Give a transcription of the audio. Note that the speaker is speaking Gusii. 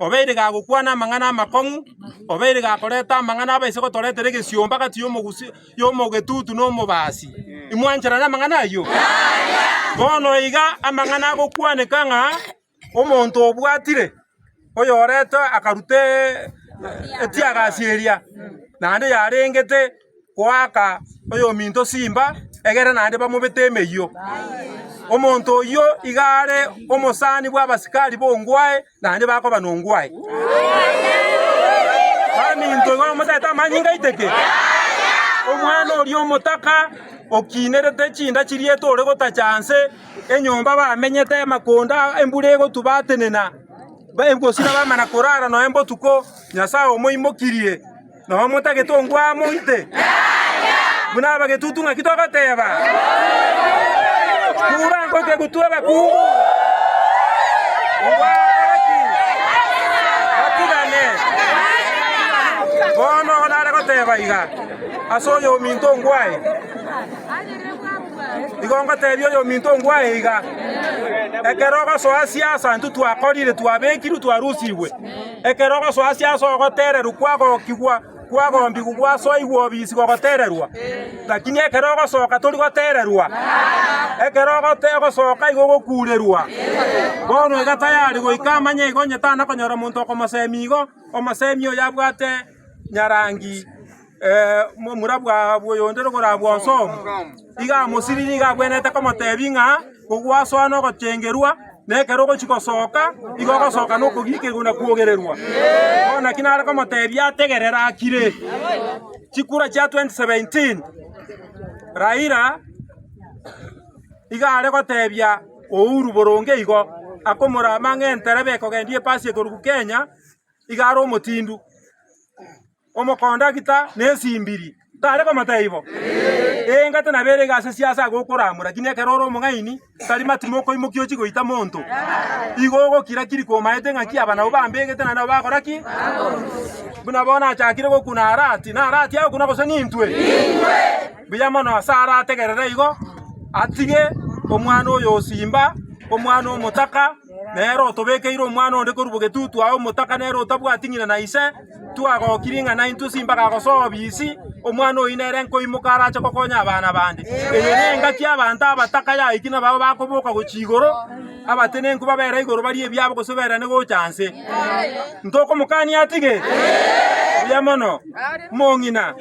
Obeire gagokwana amang'ana amakong'u, obeire gakoreta amang'ana abaise gotoretera egesiomba gati y'omogusi y'omogetutu na omobasi. Imwancherane amang'ana ayio? Bono iga amang'ana agokwaneka ng'a omonto obwatire, oyorete akaruta etiagasi eria, naende yarengete goaka oyominto simba, egere naende bamobete emeyio. Omonto oyio iga are omosani bw'abasikari b'ongwae, naende bakoba nongwae. Baminto igo motaete amanyinga aiteke? Omwana oria omotaka okinerete chinda chiriete ore gotacha nse, enyomba bamenyete amakonda embura egotuba atenena, gose bamana korara nonya mbotuko, Nyasae omoimokirie. Nabo motagete ongwa moite? Buna abagetutu ng'aki togoteba? Kura ngoke gotwa abakungu. Ongwa akore ki? Batigane. Bono nare goteba iga ase oyominto ongwae. Igo ngotebia oyominto ongwae iga, ekero ogosoa siasa intwe twakorire twabekirwe twarusigwe. Ekero ogosoa ase ase ogotererwa kwagokigwa, kwagombigwa gwasoigwa obisi gogotererwa, lakini ekero ogosoka tori gotererwa, ekero ogote ogosoka igo ogokurerwa. Bono iga tayari goika amanye igo onye tana konyora monto okomosemia igo, omosemia oyo abwate nyarangi. Momura bw'oyonde rogoro abwo Onsomu, iga amosiririe iga agwenerete komotebia ng'a kogwasoa nogochengerwa, na ekero ogochia gosoka, igo ogosoka nokogikerwa na kwogererwa. Bono naki nare komotebia ategerere akire. Chikura chia 2017, Raila iga are gotebia Uhuru boronge igo, akomorama ng'a enterebe ekogendia epasi ekorwa Kenya, iga are omotindu. Omokondakita na esimbiri, tare komotebia bo? Engate nabo ere iga ase siasa agokoramora, lakini ekero ore omong'aini, tari matimo okoimokia ochie goita monto. Igo ogokira kiri komaete ng'aki aba nabo bambegete naende nabo bakora ki? Buna bono achakire gokuna Arati, na Arati agokuna gose nintwe? Mbuya mono ase arategerere igo, atige omwana oyo osimba, omwana omotaka, nere otobekeire omwana onde korwa bogetutu aye omotaka nere otabwati ng'ina na ise. Twagokire ng'a naintwe simba gagosoa obisi, omwana oyio nere nkoimoka arache gokonya abana bande. Eye nengaki abanto abataka yaikire nabao bakoboka gochia igoro, abatenenku babere igoro barie ebiabo gose berane gocha nse. Ntokomokania atige? Mbuya mono, omong'ina.